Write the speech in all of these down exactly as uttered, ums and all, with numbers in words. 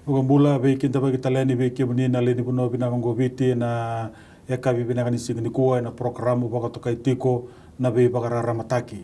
Vakabula, veikidavaki tale yani vei kemuni na lewe ni vanua vinaka oqo Viti, ena yakavi vinaka ni siga nikua ena porokaramu vakatokai tiko na Veivakararamataki.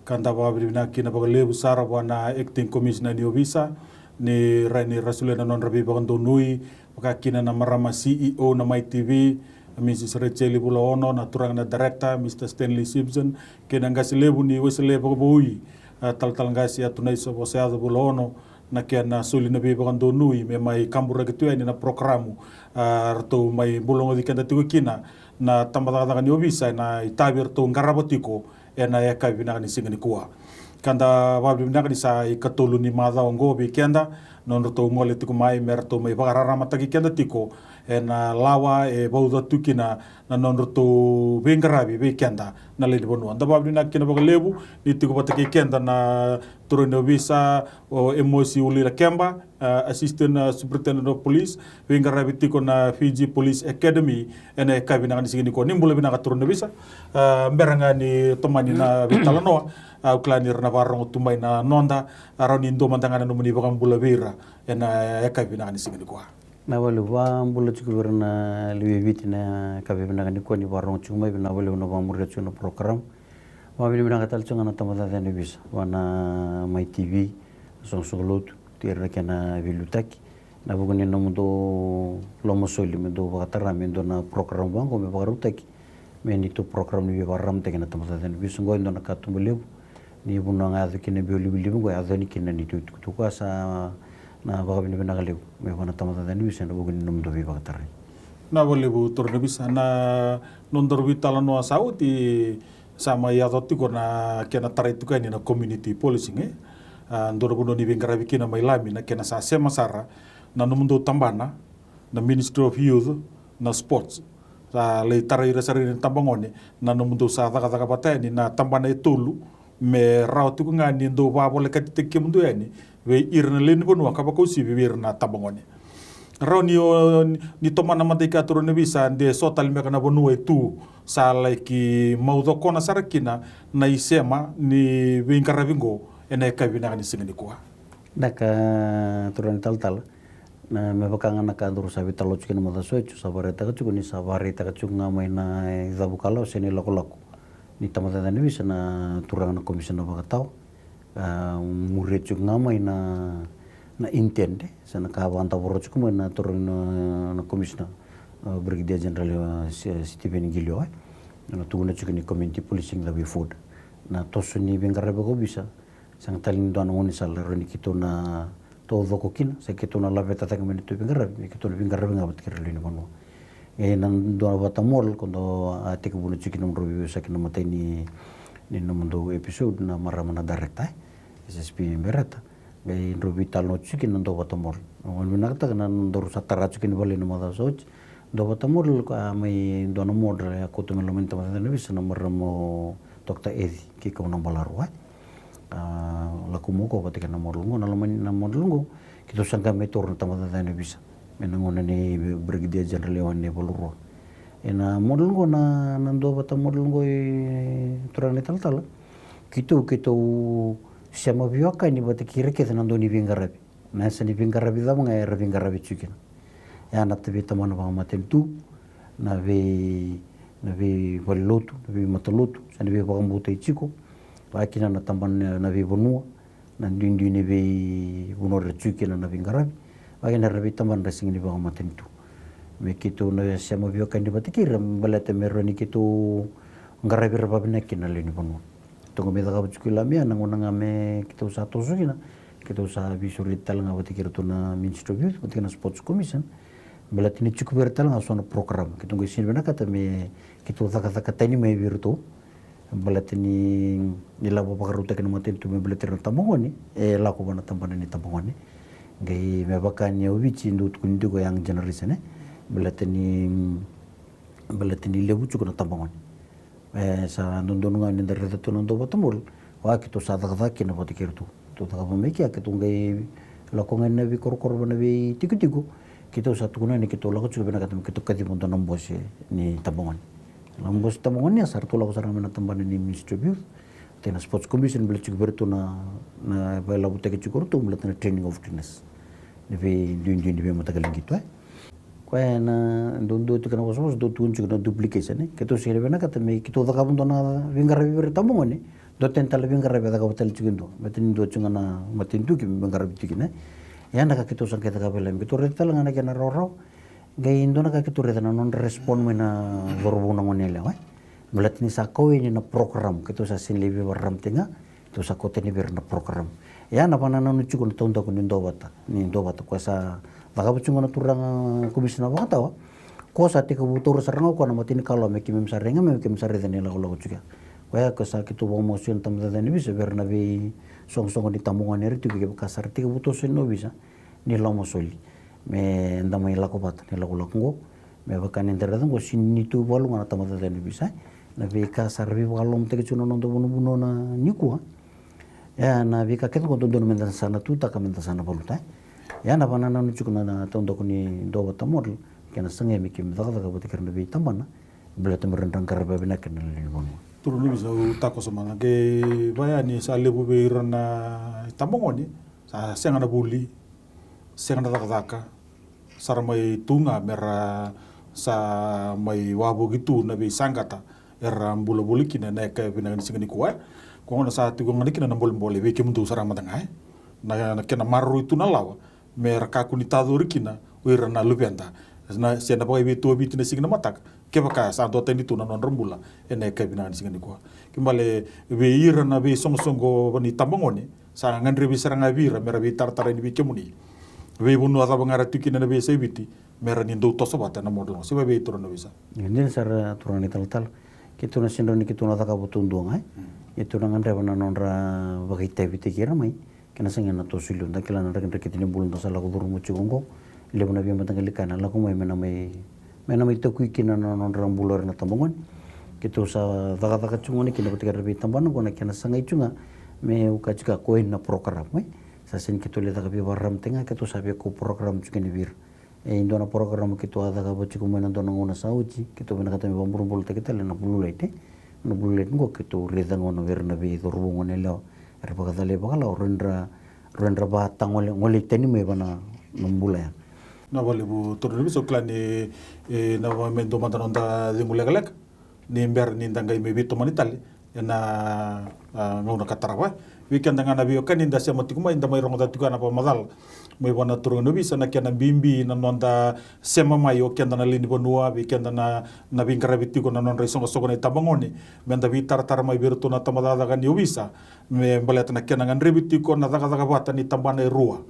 Ka da vakavinavinaka kina vakalevu sara vua na Acting Commissioner ni ovisa, ni rawa ni ra solia na nodra veivakadonui, vaka kina na marama C E O na Mai T V, na Mrs Rachel Vulaono, na turaga na director, Mr Stanley Simpson, kei na qase levu ni Wesele Vakavoui, a, talatala qase Atunaisa Vosayaco Vulaono, na kena soli na veivakadonui me mai kaburaki tu yani na porokaramu, a, ratou mai bulogoci keda tiko kina na tabacakacaka ni ovisa ena itavi eratou qarava tiko ena yakavi vinaka ni siga nikua. Ka da vakavinavinaka ni sa ikatolu ni macawa oqo vei keda na nodratou gole tiko mai me ratou mai vakararamataki keda tiko ena lawa e vauca tu kina na nodratou veiqaravi vei keda na lewe ni vanua. Da vakavinavinaka kina vakalevu ni tiko vata kei keda na turaga ni ovisa o Emosi Ulilakeba, a, Assistant, a, Superintendent of Police, veiqaravi tiko na Fiji Police Academy ena yakavi vinaka ni siga nikua. Ni bula vinaka turaga ni ovisa. A, bera ga ni tomani na veitalanoa, a, au kila ni ra na vakarorogo tu mai na noda, a, rawa ni dua mada ga na nomuni vakabula vei ira ena yakavi vinaka ni siga nikua. Na vakalevu, vakabula tiko vei ira na lewe i Viti na yakavi vinaka nikua ni vakarorogo tiko mai, vinaka vakalevu na vakamuria tiko na porokaramu. Vakavinavinaka tale tiko ga na tabacakacaka ni ovisa, vua na Mai T V, na soqosoqo lotu, kei ira na kena veiliutaki ena vuku ni nomudou lomasoli me dou vakatara me dua na porokaramu vaqo me vakarautaki me neitou porokaramu ni veivakararamataki na tabacakacaka ni ovisa. Oqo e dua na katuba levu ni vanua ga e yaco kina na biau livaliva oqo, e yaco yani kina na neitou itukutuku. A, sa na vakavinavinaka levu mai vua na tabacakacaka ni ovisa ena vuku ni nomudou veivakatarai. Vinaka vakalevu turaga ni ovisa. Na nodaru veitalanoa sa oti, sa mai yaco tiko na kena tarai tiko yani na community policing, e? A, dua na vanua ni veiqaravi kina mai Lami na kena sa sema sara na nomudou tabana, na Ministry of Youth, na Sports. Sa lai tarai ira sara na tabagone na nomudou sa cakacaka vata yani na tabana e tolu me rawa tiko ga ni dou vakavolekatitaki kemudou yani vei ira na lewe ni vanua ka vakauasivi vei ira na tabagone. Rawa ni o, ni tomana mada i ke turaga ni ovisa, de so tale beka na vanua e tu sa laki maucokona sara kina na isema ni veiqaravi oqo ena yakavi vinaka ni siga nikua. Vinaka turaga ni talatala. Na, me vaka ga na ka daru sa veitalanoa tiko kina na macawa sa oti, au sa vakaraitaka tiko ni sa vakaraitaka tiko ga mai na icavukalau se na ilakolako ni tabacakacaka ni ovisa na turaga na Commissioner Vakatawa. A, muria tiko ga mai na, na intent se na ka vakadavora tiko mai na turaga na, na Commissioner, a, Brigadier General, a, Steven Qilio, e? Na tukuna tiko ni community policing the way forward. Na toso ni veiqaravi vakaovisa, sega tale ni dua na gaunisala e rawa ni keitou na taucoko kina se keitou na laveta cake mai na neitou veiqaravi, me keitou na veiqaravi ga vata kei ira na lewe ni vanua. E na dua vata model ko dou a tekivuna tiko kina nomudrau veivesu kina na imatai ni, ni nomudou episode, na marama na director, e, S S P Bereta. Qai drau veitalanoa tiko kina na dua vata model. Au vinakataka na nodaru sa tara tiko kina vale na macawa sa oti. Dua vata model, a, mai dua na model e a kauta mai loma ni tabacakacaka ni ovisa na marama o Doctor Eci kei Kaunabalarua. A, lako mai o koya vata kei na model oqo, na loma ni, na model oqo keitou sa qai mai taura na tabacakacaka ni ovisa mai na gauna nei Brigadier General Ioane Valerua. E na model oqo, na, na dua vata model oqo, e turaga na italatala, keitou, keitou sema veiwekani vata kei ira kece na dau ni veiqaravi. Na yasa ni veiqaravi cava ga era veiqaravi tiko kina. E a na veitabana vakamatanitu, na vei, na veivalelotu, na veimatalotu, se na veivakabautai tiko, vaka kina na tabana na veivanua, na duidui ni veivanua era tiko kina na veiqaravi, vaka kina era veitabana era sega ni vakamatanitu. Me keitou na sema veiwekani vata kei ira baleta me rawa ni keitou qaravi ira vakavinaka kina na lewe ni vanua. Toka mai cakava tiko i Lami, a na gauna ga me keitou sa toso kina, keitou sa veisureti tale ga vata kei iratou na Ministry of Youth vata kei na Sports Commission. Baleta ni tiko vei ira tale ga so na program, keitou qai sega ni vinakata me keitou cakacaka tani mai vei iratou. Baleta ni, ni lavo vakarautaki na matanitu me baleti ira na tabagone, e lako vua na tabana ni tabagone. Qai me vaka ni au Viti dau tukuni tiko young generation, e? Baleta ni, baleta ni levu tiko na tabagone. E sa dodonu ga ni da raica tu na dua vata model, vaka keitou sa cakacaka kina vata kei iratou. Tou cakava mai kea, keitou qai lako ga na veikorokoro vua na veitikotiko. Keitou sa tukuna ni keitou lako tiko, vinakata me keitou kaciva dua na bose ni tabagone. Na bose tabagone ya sa ratou lako sara ga mai na tabana ni Ministry of Youth, kei na Sports Commission, baleta tiko vei iratou na, na veilavotaki tiko ratou baleta na training of cleaners. Na veiduidui ni veimataqali qito, e. Koya na dau dua tiko na vosavosa dau tukuni tiko na duplication, e. Keitou sega ni vinakata me keitou cakava dua na veiqaravi vei ira na tabagone, dua tani tale na veiqaravi e cakava tale tiko e dua. Baleta ni dua tiko ga na matanitu keimami veiqaravi tiko kina, e. Ia na ka keitou sa qai cakava e Lami, keitou raica tale ga na kena rawarawa. Qai dua na ka keitou raica na nodra respond mai na cauravou na gone yalewa, e. Baleta ni sa kau yani na program, keitou sa sega ni lai veivakararamataki ga, keitou sa kauta yani vei ira na program. Ia na vakanananu tiko na taudaku ni duavata, ni duavata koya sa cakava tiko na turaga komisina vakatawa. Koya sa tekivu taura sara ga o koya na mata ni kalawa me keimami sa raica, me keimami sa raica na ilakolako tiko ya. Koya koya sa keitou vakamasuya na Tabana ni Ovisa vei ira na veisoqosoqo ni tabagone era tiko, kevaka sa ra tekivu toso yani na ovisa, ni lako mai soli me da mai lako vata na ilakolako oqo. Me vaka ni da raica oqo, sega ni tu valu ga na Tabana ni Ovisa, e. Na veika sa ra veivakalolomataki tiko na noda vunavunau nikua. Ia na veika kece oqo dodonu me da sa na tutaka, me da sa na valuta, e. Ia na vakanananu tiko na, na taudaku ni duavata model, kena sagai me keimami cakacaka vata kei ira na veitabana, baleta me ra qaravi vinaka na lewe ni vanua. Turaga ni Ovisa, au takoso mada, qai vaya ni sa levu vei ira na tabagone sa sega na vuli, sega na cakacaka, sa ra mai tu ga me ra sa mai wavoki tu na veisaqata era bula voli kina ena yakavi vinaka ni siga nikua, e. Koya gona sa tiko ga kina na bolebole vei kemudou sara mada ga, e. Na, na kena maroroi tu na lawa me ra kakua ni tacori kina o ira na luveda, na, se na vakaiveitu o Viti na siga ni mataka, kevaka sa duatani tu na nodra bula ena yakavi vinaka ni siga nikua. Kena ibalebale vei ira na veisoqosoqo ni tabagone, sa gadrevi sara ga vei ira me ra veitaratara yani vei kemuni. Veivanua cava ga era tu kina ena veiyasai Viti, me ra ni dau toso vata ena model oqo. Se vei, vei Turaga ni Ovisa. Ia, dina sara, Turaga na italatala. Keitou na sega ni, keitou na cakava taudua ga, e. Mm. Keitou na gadreva na nodra vakaitavitaki ira mai, kena sagai na toso i liu. Da kila na drakidrakita ni bula da sa lako curuma tiko oqo. Levu na veimataqali ka ena lako mai me na mai, me na mai takui kina na nodra bula o ira na tabagone. Keitou sa cakacaka tiko gona kina vata kei ira na veitabana oqo, na kena sagai tiko ga me uka tiko ga o koya na program, e. Sa sega ni keitou lai caka veivakararamataki ga, keitou sa via kau program tiko kina vei ira. E dua na program keitou a cakava tiko mai na dua na gauna sa oti, keitou vinakata me vakabulabulataki tale na Blue Light, e. Na Blue Light oqo keitou raica gona vei ira na veicauravou, gone yalewa era vakacalai vakalawa, rawa ni ra, rawa ni ra vakatagole, gole tani mai vua na, na bula ya. Vinaka vakalevu Turaga ni Ovisa, au kila ni, e, na va me dua mada na noda cegu lekaleka ni bera ni da qai mai veitomani tale ena, a, gauna ka tarava. Vei keda ga na veiwekani da sema tiko mai, da mai rogoca tiko ya na vakamacala mai vua na Turaga ni Ovisa, na kena bibi na noda sema mai o keda na lewe ni vanua, vei keda na, na veiqaravi tiko na nodra isoqosoqo na itabagone, me da veitaratara mai vei iratou na tabacakacaka ni ovisa, me baleta na kena gadrevi tiko na cakacaka vata ni tabana e rua.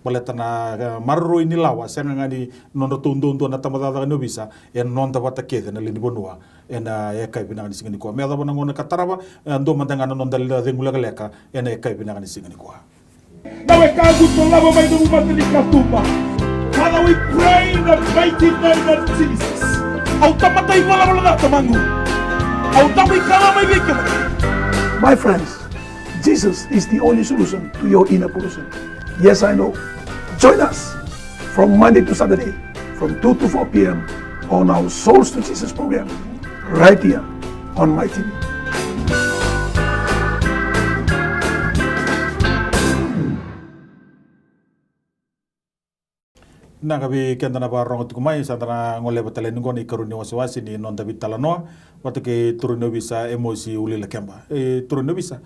Baleta na, e, maroroi ni lawa, sega ga ni nodratou duadua na tabacakacaka ni ovisa, e noda vata kece na lewe ni vanua ena yakavi vinaka ni siga nikua. Me yacova na gauna ka tarava, e, dua mada ga na noda cegu lekaleka ena yakavi vinaka ni siga nikua. Na wekaqu, dolava mai nomu mata ni katuba. Father, we pray in the mighty name of Jesus. Au tamata ivalavala ca, Tamaqu. Au tau ikava mai vei kemuni. My friends, Jesus is the only solution to your inner pollution. Yes, I know. Join us from Monday to Saturday, from two to four p.m. on our Souls to Jesus program, right here on My T V. Vinaka vei keda na vakarorogo tiko mai, sa da na goleva tale yani qo na ikarua ni wasewase ni noda veitalanoa vata kei turaga ni ovisa Emosi Ulilakeba. E, turaga ni ovisa,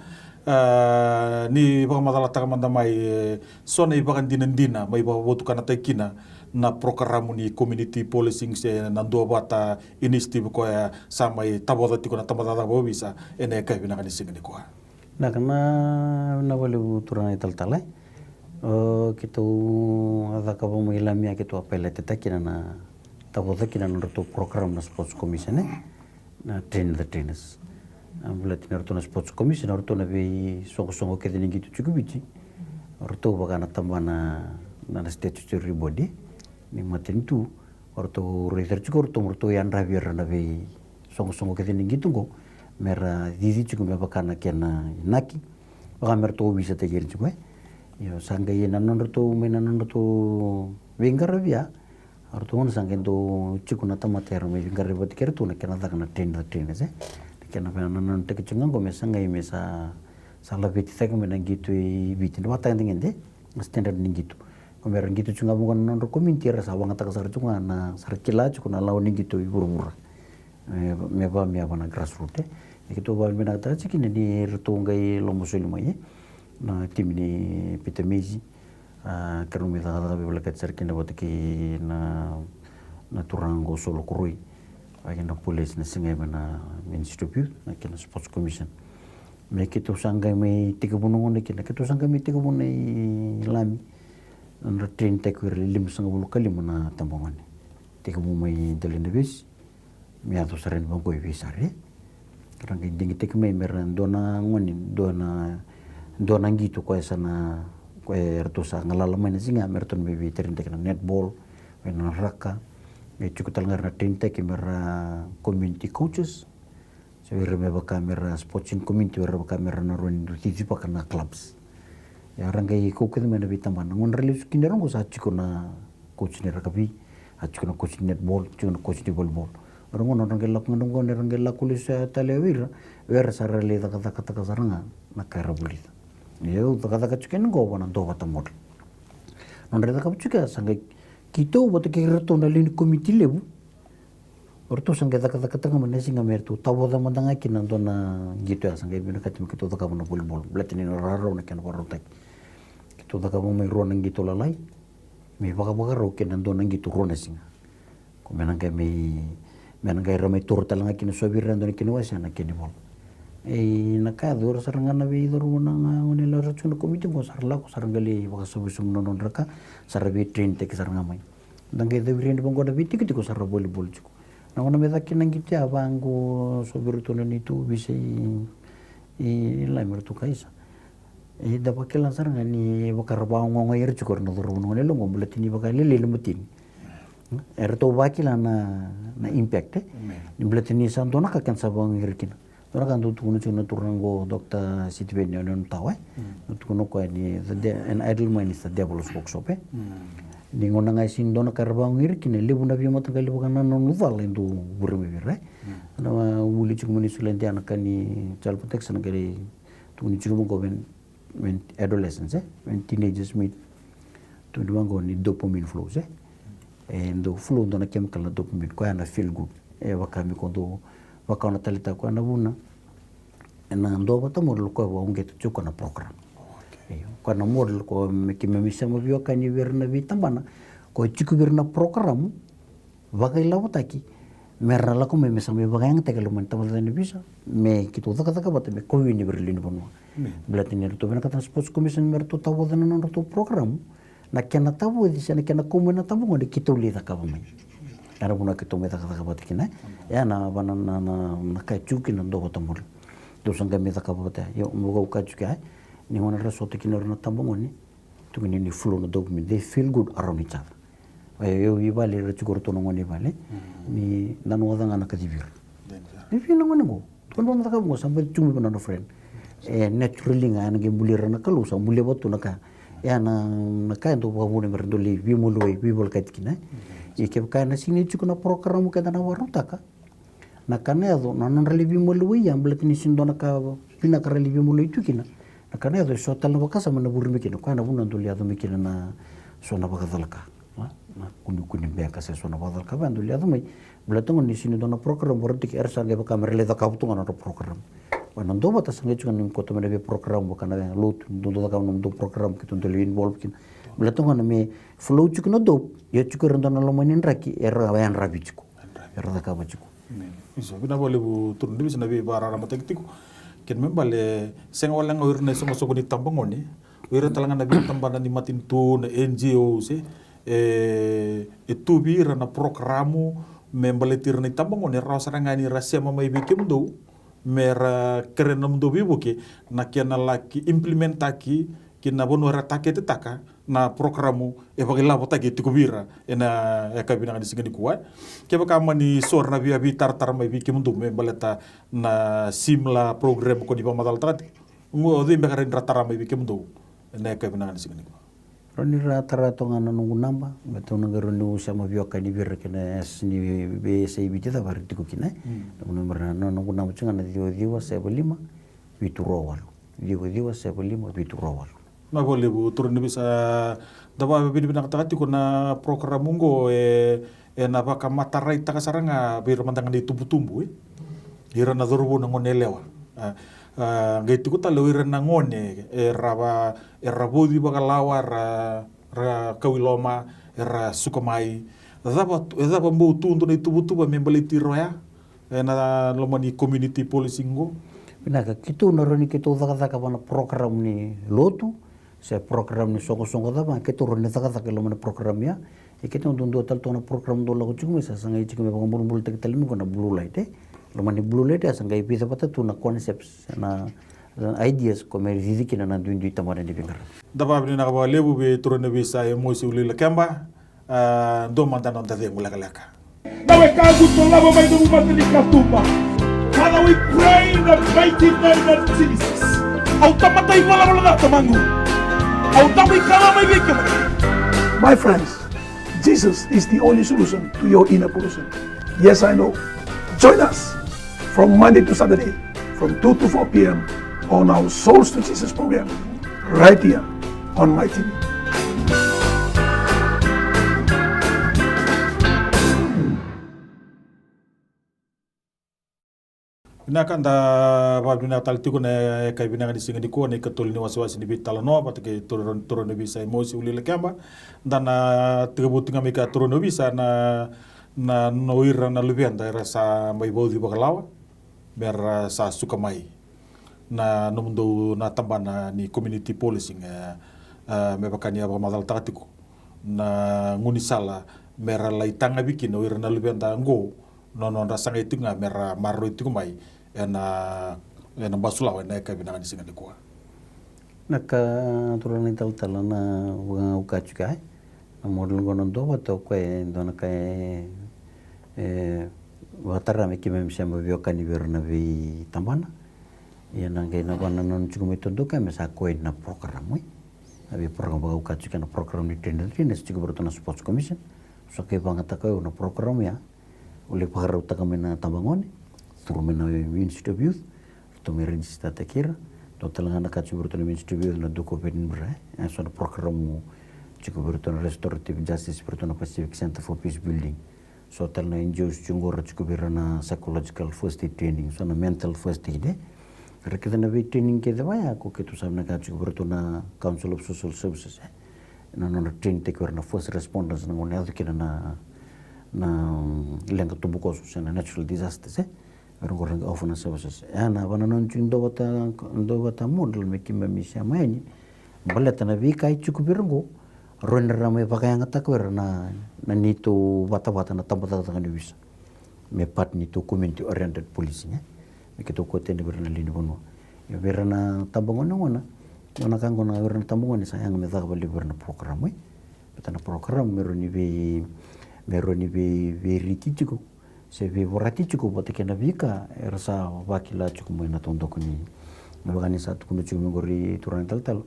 a, ni vakamacalataka mada mai, e, so na ivakadinadina mai vakavotukanataki kina na porokaramu ni community policing se na duavata initiative koya sa mai tavoca tiko na tabacakacaka vakaovisa ena yakavi vinaka ni siga nikua. Vinaka, vinaka vakalevu turaga na italatala. O, keitou a cakava mai Lamia, keitou a pailatetaka kina na, tavoca kina na nodratou program na Sports Commission, e? Na Train the Trainers. A, baleta ni ratou na Sports Commission, o ratou na veisoqosoqo kece ni qito tiko Viti, o ratou vaka na tabana na, na statutory body ni matanitu. O ratou raica tiko o ratou, o ratou yadravi ira na veisoqosoqo kece ni qito oqo me ra cici tiko me vaka na kena inaki, vaka me ratou ovisataki ira tiko, e. Io, sa qai na nodratou, mai na nodratou veiqaravi ya, o ratou gona sa qai dau tiko na tamata era mai veiqaravi vata kei ratou na kena caka na Train the Trainers, e. Na kena veinananutaki tiko ga oqo me sa qai me sa, sa laveti cake mai na qito i Viti, na vakatagedegede, na standard ni qito. Ko me ra qito tiko ga vaqo na nodra community, era sa vagataka sara tiko ga na, sa ra kila tiko na lawa ni qito i vuravura. E, me va me yava na grassroot, e. E keitou vavinavinakataka tiko kina ni ratou qai loma soli mai, e. Na timi ni Peter Maize, a, keirau mai cakacaka veivolekati sara kina vata kei na, na turaga qo Solo Koroi. Vaka kina police na siga me na Ministry of Youth, na kena Sports Commission. Me keitou sa qai mai tekivu na gauna kina, keitou sa qai mai tekivu na i Lami. Nodra train taki ira e limasagavulu ka lima na tabagone. Tekivu mai Delainavesi, me yaco sara yani vaqo i Veisari. Ra qai digitaki mai me ra dua na gone, dua na, dua na qito koya sa na, koya eratou sa galala mai na siga, me ratou na mai vei train taki na netball, vei na raka. E tiko tale ga era na train taki me ra community coaches. So ira me vaka me ra sporting community, ira vaka me ra na rawa ni dau cicivaka na clubs. Ia ra qai kaukaua mai na veitabana. Gauna ra lesu kina era qo sa tiko na coach ni rakavi, a tiko na coach ni netball, tiko na coach ni volleyball. Ra qo na ra qai lako, gauna ra qai lako lesu tale o ira, o ira sa ra lai cakacakataka sara ga na ka era vulica. Ia au cakacaka tiko yani qo vua na Dovata Model. Nodra cakava tiko ya sa qai keitou vata kei iratou na lewe ni komiti levu. O ratou sa qai cakacakataka mai na siga me ratou tavoca mada ga kina dua na qito ya sa qai vinakati me keitou cakava na volleyball. Baleta ni na rawarawa na kena vakarautaki. Keitou cakava mai rua na qito lalai me vakavakarau kei na dua na qito rua na siga. Ko me na qai mai, me na qai ra mai toro tale ga kina so vei ira dua na kena wase na kena ivola. E, na ka yaco, o ira sara ga na veicauravou na gone yalewa era tiko na komiti qo sa ra lako, sa ra qai lai vakasavusavusutaki na nodra ka, sa ra vei train taki sara ga mai. Da qai cavuti yani vaqo na veitikotiko sa ra volleyball tiko. Na gauna me caka kina na qito ya vaqo so vei iratou na neitou ovisa i, i Lami, ratou kaisa. E da vakila sara ga ni vaka ra vagogo ira tiko era na cauravou na gone yalewa qo, baleta ni vakalailai na mateni. Eratou vakila na, na impact, e. Ni baleta ni sa dua na ka keda sa vagogo ira kina. Dua na ka dau tukuna tiko na turaga qo Doctor Sitiveni Yonetawa, e. Dau tukuna o koya ni the de-, an idle mind is the devil's workshop, e. Ni gauna ga e sega ni dua na ka era vagogo ira kina, e levu na veimataqali vakanananu cala e dau vure mai vei ira, e. Na vuli tiko mai Niusiladi ya na ka ni child protection, na ka e tukuni tiko vaqo when, when adolescents, e, when teenagers meet, tukuni vaqo ni dopamine flows, e. E dau flow dua na chemical na dopamine, koya na feel good. E vaka me ko dau vakaona tale ta koya na vuna. Ena Dovata Model koya vakauqeta tiko koya na program. Io, koya na model ko me keimami sema veiwekani vei ira na veitabana, koya tiko vei ira na program vakailavotaki me ra lako mai me sa mai vakayagataki e loma ni tabacakacaka ni ovisa, me keitou cakacaka vata me kauwai vei ira na lewe ni vanua. Baleta ni ratou vinakata na Sports Commission me ratou tavoca na nodratou program. Na kena tavoci se na kena kau mai na tabagone keitou lai cakava mai. Ena vanua keitou mai cakacaka vata kina, e. Ena vanua na, na, na ka e tiko kina na Dovata Model. Dou sa qai mai cakava vata, io, mo kau ka tiko ya, e. Ni gauna ra sota kina o ira na tabagone, tukuni ni flow na dopamine, they feel good around each other. E, io, i vale ira tiko ratou na gone i vale. Ni nanoa ca ga na kacivi ira. Ni vei na gone qo. Tukuna vaka mo cakava qo, sa baci tiko mai vei na nona friend. E naturally ga, ena qai buli ira na Kalou, sa buli vata tu na ka. E na, na ka e dau vakavuna me ra dau lai veimaliwai, veivolekati kina, e. Ia kevaka ena sega ni tiko na program keda na vakarautaka, na ka na yaco, na nodra lai veimaliwai ya, baleta ni sega ni dua na ka vinaka ra lai veimaliwai tu kina. Na ka na yaco, e so tale na vakasama na vure mai kina, koya na vuna dau lai yaco mai kina na so na vakacalaka. Na, na kunikuni beka se so na vakacalaka vaya dau lai yaco mai. Baleta gona ni sega ni dua na program vakarautaki, era sa qai vaka me ra lai cakava tu ga na nodra program. Koya na Dovata sa qai tiko ga ni koto mai na veiprogram vaka na lotu, dou dau cakava na nomudou program keitou dau lai involve kina. Baleta gona me flow tiko na dope, ia tiko era dua na loma ni draki, era yadravi tiko. Era cakava tiko. Isa, vinaka vakalevu turaga ni ovisa na veivakararamataki tiko. Kena me bale, sega wale ga o ira na isoqosoqo ni tabagone, o ira tale ga na veitabana ni matanitu, na N G Os, e, e, e tu vei ira na porokaramu me baleti ira na itabagone, rawa sara ga ni ra sema mai vei kemudou me ra kerea na nomudou veivuke, na kena laki implementaki ki na vanua era taketetaka na porokaramu e vakailavotaki e tiko vei ira ena yakavi vinaka ni siga nikua. Kevaka mani so era na via veitaratara mai vei kemudou me baleta na similar program ko ni vakamacalataka tiko, o cei beka e rawa ni ra tara mai vei kemudou ena yakavi vinaka ni siga nikua? Rawa ni ra tara toka ga na noqu naba, me tou na qai rawa niu sema veiwekani vei ira kei na yasa ni veiyasai Viti cava era tiko kina. Na noqu naba tiko ga na ciwa ciwa saiva lima vitu rua walu. Ciwa ciwa saiva lima vitu rua walu. Na vakalevu turaga ni ovisa, da vakavinavinakataka tiko na program oqo, e, e na vakamataraitaka sara ga vei ira mada ga na itubutubu, e, ira na cauravou, na gone yalewa. A, a, qai tiko tale o ira na gone era va, era vauci vakalawa, ra, ra kau i loma, era suka mai. Cava, e cava bau tu dua na ituvatuva me baleti ira oya e na loma ni community policing oqo? Vinaka, keitou na rawa ni keitou cakacaka va na program ni lotu se program ni soqosoqo cava, keitou rawa ni cakacaka e loma ni program ya. E keitou duadua tale toka na program dau lako tiko mai, sa sagai tiko me vakabulabulataki tale mai qo na blue light, e. Loma ni blue light ya sa qai vica vata tu na concepts, na, na ideas ko me cici kina na duidui tabana ni veiqaravi. Da vakavinavinaka vakalevu vei turaga ni ovisa Emosi Uluilakeba. A, dua mada na noda cegu lekaleka. Na wekaqu, dolava mai nomu mata ni katuba. Father, we pray in the mighty name of Jesus. Au tamata ivalavala ca, Tamaqu. Au tabu i kala mai vei kemuni. My friends, Jesus is the only solution to your inner pollution. Yes, I know. Join us from Monday to Saturday from two to four p.m. on our Souls to Jesus program, right here on My T V. Vinaka, da vakavinavinaka tale tiko na yakavi vinaka ni siga nikua, na ikatolu ni wasewase ni veitalanoa vata kei turaga ni ovisa Emosi Uluilakeba. Da na tekivu tiko ga mai kea, turaga ni ovisa, na, na, na o ira na luveda era sa mai vauci vakalawa me ra sa suka mai. Na nomudou na tabana ni community policing, e, e, me vaka ni a vakamacalataka tiko na gaunisala me ra lai tagavi kina o ira na luveda oqo, na nodra sagai tiko ga me ra maroroi tiko mai e na, e na basulawa e na yakavi vinaka ni siga nikua. Na ka, turaga na italatala, na vaka au kaya tiko, e, na model oqo na dua vata o koya e dua na ka e, e vakatara me keimami sema veiwekani vei ira na veitabana. Ia na qai na vakanananu tiko mai tu o koya me sa koya na program, e. Na vei program vaka au kaya tiko, na program ni train the trainers tiko vei iratou na Sports Commission. Sa qai vakayagataka o au na program ya. Au lai vakarautaka mai na tabagone, through mai na Ministry of Youth, ratou mai register-taki ira. Dua tale ga na ka tiko vei iratou na Ministry of Youth, na Duke of Edinburgh, e. E so na program tiko vei iratou na restorative justice, vei iratou na Pacific Centre for Peace Building. So tale na N G Os tiko qo ra tiko vei ira na psychological first aid training, so na mental first aid, e. Ra kece na vei training kece vaya, ko keitou sa vinakata tiko vei iratou na Council of Social Services, e. Na nodra train-taki vei ira na first responders, na gauna e yaco kina na, na, mm, leqa tubukoso se na natural disasters, e. Vei ira qo ra qai offer na services. E, na vakanananu tiko dua vata, dua vata model me keimami sema yani. Baleta na veika e tiko vei ira qo, rawa ni ra mai vakayagataka vei ira na, na neitou vatavata na tabacakacaka ni ovisa. Me part ni neitou community oriented policing, e. Me keitou kote yani vei ira na lewe ni vanua. Ia vei ira na tabagone gona, gona ka gona vei ira na tabagone sa yaga me caka vakalevu vei ira na program, e. Baleta na program me rawa ni vei, me rawa ni vei, veiriti tiko se veivorati tiko vata kei na veika era sa vakila tiko mai na taudaku ni, me vaka ni sa tukuna tiko mai qori turaga na italatala,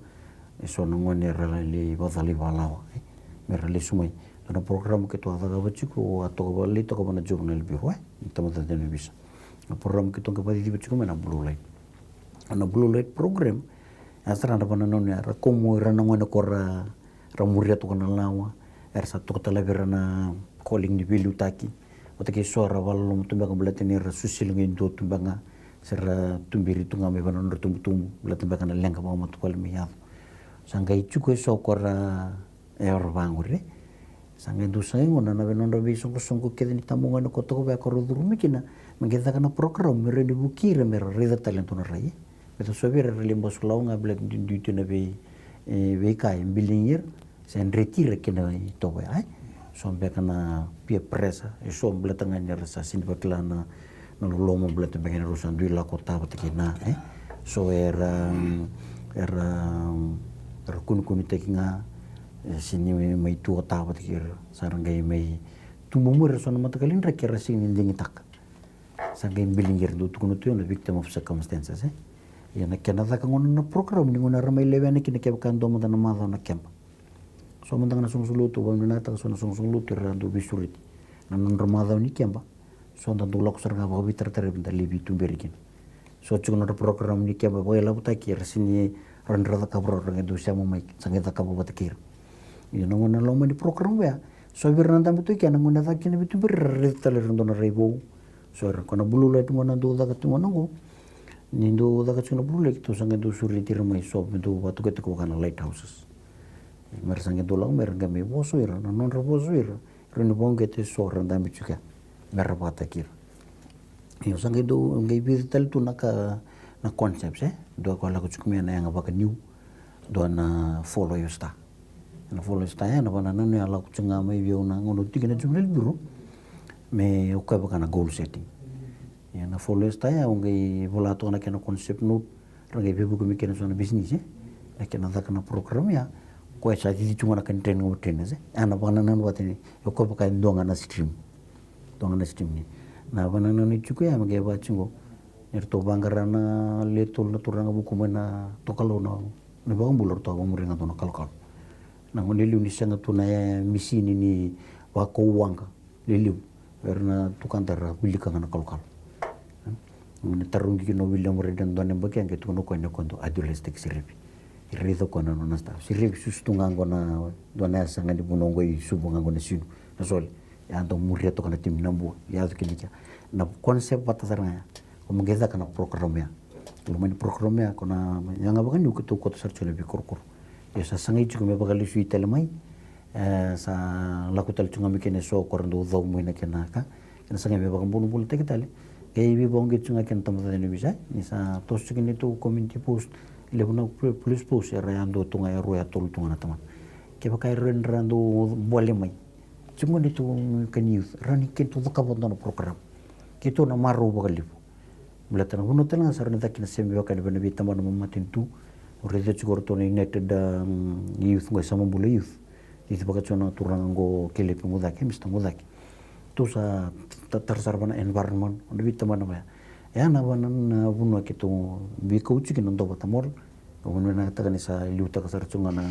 e so na gone era lai vakacalai vakalawa, e, me ra lesu mai. Dua na program keitou a cakava tiko, a toka vaka, lai toka vaka na Juvenile Bureau, e, ni tabacakacaka ni ovisa. Na program keitou qai vakaciciva tiko mai na Blue Light. Na Blue Light program, e sara na vakanananu ya, ra komu ira na gone ko ra ra muria toka na lawa, era sa toka tale vei ira na calling ni veiliutaki. Vata kei so era vakaloloma tu beka baleta ni ra susili qai dua tu beka, se ra tuberi tu ga mai vei na nodra tubutubu, baleta beka na leqa vakamatavuvale mai yaco. Sa qai tiko e so ko ra, e, era vaqori. Sa qai dau sa qai gona na vei nodra veisoqosoqo kece ni tabagone ko toka vaya ko ra curu mai kina, me qai caka na program me rawa ni vuki ira me ra raica tale e dua na rai. Baleta so vei ira era lai basulawa ga baleta duidui tu na vei, e, veika e biligi ira se dreti ira kina itovo ya, e. So beka na peer pressure, e so baleta ga ni ra sa sini vakila na, na loloma baleta beka ni rau sa dui lako tavata kina, e. So era, era, era kunekunetaki ga, e, sini mai tu tavata kei ira, sa ra qai mai tubu mai ira so na mataqali draki era sini digitaka. Sa qai biligi ira, dau tukuna tu na victim of circumstances, e. Ia na kena caka gona na program ni gona era mai lewena kina kevaka dua mada na macawa na keba. So mada ga na soqosoqo lotu, au vakavinavinakataka so na soqosoqo lotu era dau veisureti na nodra macawa ni keba. So da dau lako sara ga vakaveitaratara, da lai veituberi kina. So tiko na nodra program ni keba vakailavotaki, era sini Ra dra cakava, ra qai dau sema mai, sa qai cakava vata kei ira. Ia na gauna na loma ni program oya, so vei ira na dabe tu i kea, na gauna e caka kina veituberi, ra raica tale ira dua na rai vou. So ira ko na blue light gauna dau caka tu gauna oqo. Ni dau caka tiko na blue light, keitou sa qai dau sureti ira mai, so me dau vakatukatuka vaka na lighthouses. Me ra sa qai dau lako mai, ra qai mai voso ira, na nodra voso ira, ra ni vakauqeti so ra dabe tiko kea me ra vakataki ira. Io, sa qai dau, qai vica tale tu na ka, na concepts, e? Dua ko lako tiko mai na yaga vakaniu, dua na follow your star. Na follow your star ya, na vakanananu ya lako tiko ga mai vei au na gauna au tiko na juvenile bureau, me o koya vaka na goal setting. Ia na follow your star ya, au qai vola toka na kena concept note, ra qai veivuke mai kina so na business, e? Na kena caka na program ya, koya sa cici tu ga na kena training of trainers, e? A na vakanananu vata ni, o koya vaka e dua ga na stream. Dua ga na stream ni. Na vakanananu e tiko ya, me qai vaka tiko. Ni ratou vaqara na le tolu na turaga vuku mai na tokalau na, na iVakabula, ratou a vakamuri ga dua na kalokalo. Na gauna e liu ni sega tu na, e, misini ni vakau waqa. Lelevu. Era na tukada era wilika ga na kalokalo. Ni tarogi kina o William Reid ena dua na yabaki, a qai tukuna o koya ni o koya dau idolize-taki Sirevi. E raica o koya na nona star. Sirevi susu tu ga qo na dua na yasa ga ni vanua qo i Suva ga qo na Sinu. Na Sole. E a dau muria toka na timi na Bua. E yaco kina i kea. Na concept vata sara ga ya. Ko me qai caka na program ya. Loma ni program ya, ko na yaga vakaniu keitou kauta sara tiko na veikorokoro. Ia sa sagai tiko me vakalesui tale mai. E, sa lako tale tiko ga mai kina eso ko ra dau cau mai na kena ka. Kena sagai me vakabulabulataki tale. Qai veivakauqeti tiko ga kina tamata cena visa. Ni sa toso tiko kina neitou community post. Levu na pol-, police post era yadua tu ga, e rua, e tolu tu ga na tamata. Kevaka e rua ni ra dau bole mai. Tiko ga neitou ka ni youth. Ra ni keitou cakava dua na program. Keitou na marau vakalevu. Baleta na vanua tale ga sa rawa ni caka kina semi vaka ena veitabana mai matanitu. O raica tiko o ratou na United, um, Youth qo e Samabula Youth. Cici vaka tiko na turaga qo Kelepi Gucake, Mista Gucake. Tou sa ta-, tara sara vaka na environment, o na veitabana vaya. E a na vaka na, na vanua keitou veikau tiko kina, dua vata mall. Au vinakataka ni sa liutaka sara tiko ga na,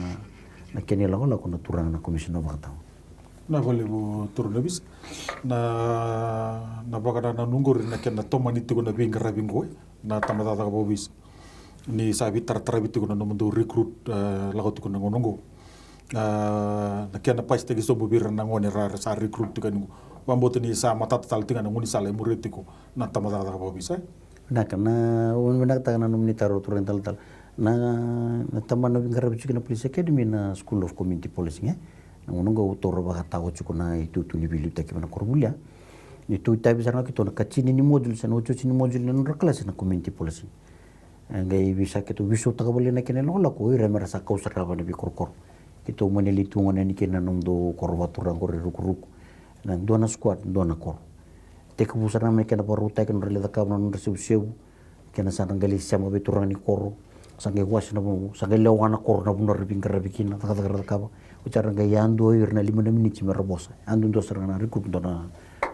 na kena ilakolako na turaga na Komisina Vakatawa. Vinaka vakalevu turaga na ovisa. Na, na vakanananu qori na kena tomani tiko na veiqaravi qo, na Tabacakacaka Vakaovisa. Ni sa veitarataravi tiko na nomudou recruit, e, lako tiko na gauna qo. E, na kena pasitaki sobu vei ira na gone ra, ra sa recruit tiko yani qo. Vakabauta ni sa matata tale tiko ga na gaunisala e muria tiko na Tabacakacaka Vakaovisa, e? Vinaka, na, au vinakataka na nomuni taro turaga talatala. Na, na tabana au veiqaravi tiko kina na Police Academy na School of Community Policing, e? Na gauna qo au taura vakatawa tiko na itutu ni veiliutaki vei na koronivuli ya. Ni tou itavi sara ga keitou na katini ni module, se na otioti ni module na nodra kalasi na community policing. E qai veisau keitou veisautaka voli na kena ilakolako o ira me ra sa kau sara vaka na veikorokoro. Keitou mani lai tu gona yani kina na nomudou koro vakaturaga qori e Rukuruku. Na dua na squad, dua na koro. Tekivu sara ga mai na kena vakarautaki, nodra lai cakava na nodra sevusevu. Kena sa ra qai lai sema vei turaga ni koro. Sa qai wase na vanua, sa qai lewa na koro na vanua ra veiqaravi kina, cakacaka ra cakava. Oti sa ra qai yadua o ira na lima na miniti me ra vosa. Yaduadua sara ga na recruit dua na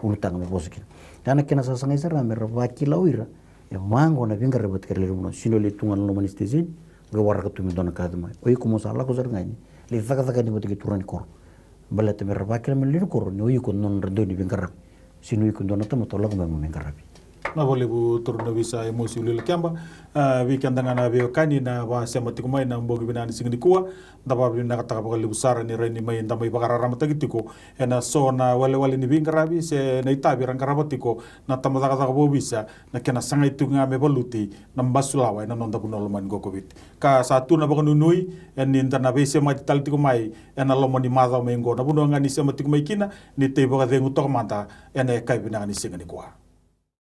ulutaga me vosa kina. Ya na kena sasagai sara ga me ra vakila o ira. E vaqo na veiqaravi vata kei ira na lewe ni vanua. Sega ni o lai tu ga na loma ni station, qai waraka tu me dua na ka yaco mai. O iko mo sa lako sara ga yani, lai cakacaka yani vata kei turaga ni koro. Baleta me ra vakila mai na lewe ni koro ni o iko na nodra dau ni veiqaravi. Sega ni o iko dua na tamata o lako mai mo mai qaravi. Vinaka vakalevu turaga na ovisa Emosi Uluilakeba. A, vei keda ga na veiwekani na vakasema tiko mai na bogi vinaka ni siga nikua. Da vakavinavinakataka vakalevu sara ni rawa ni mai da mai vakararamataki tiko ena so na walewale ni veiqaravi se na itavi era qarava tiko na Tabacakacaka Vakaovisa, na kena sagai tiko ga me valuti na basulawa ena noda vanua lomani qo ko Viti. Ka sa tu na vakanuinui e ni da na veisemati tale tiko mai ena loma ni macawa mai qo, na vanua ga ni sema tiko mai kina, ni tei vakacegu toka mada ena yakavi vinaka ni siga nikua.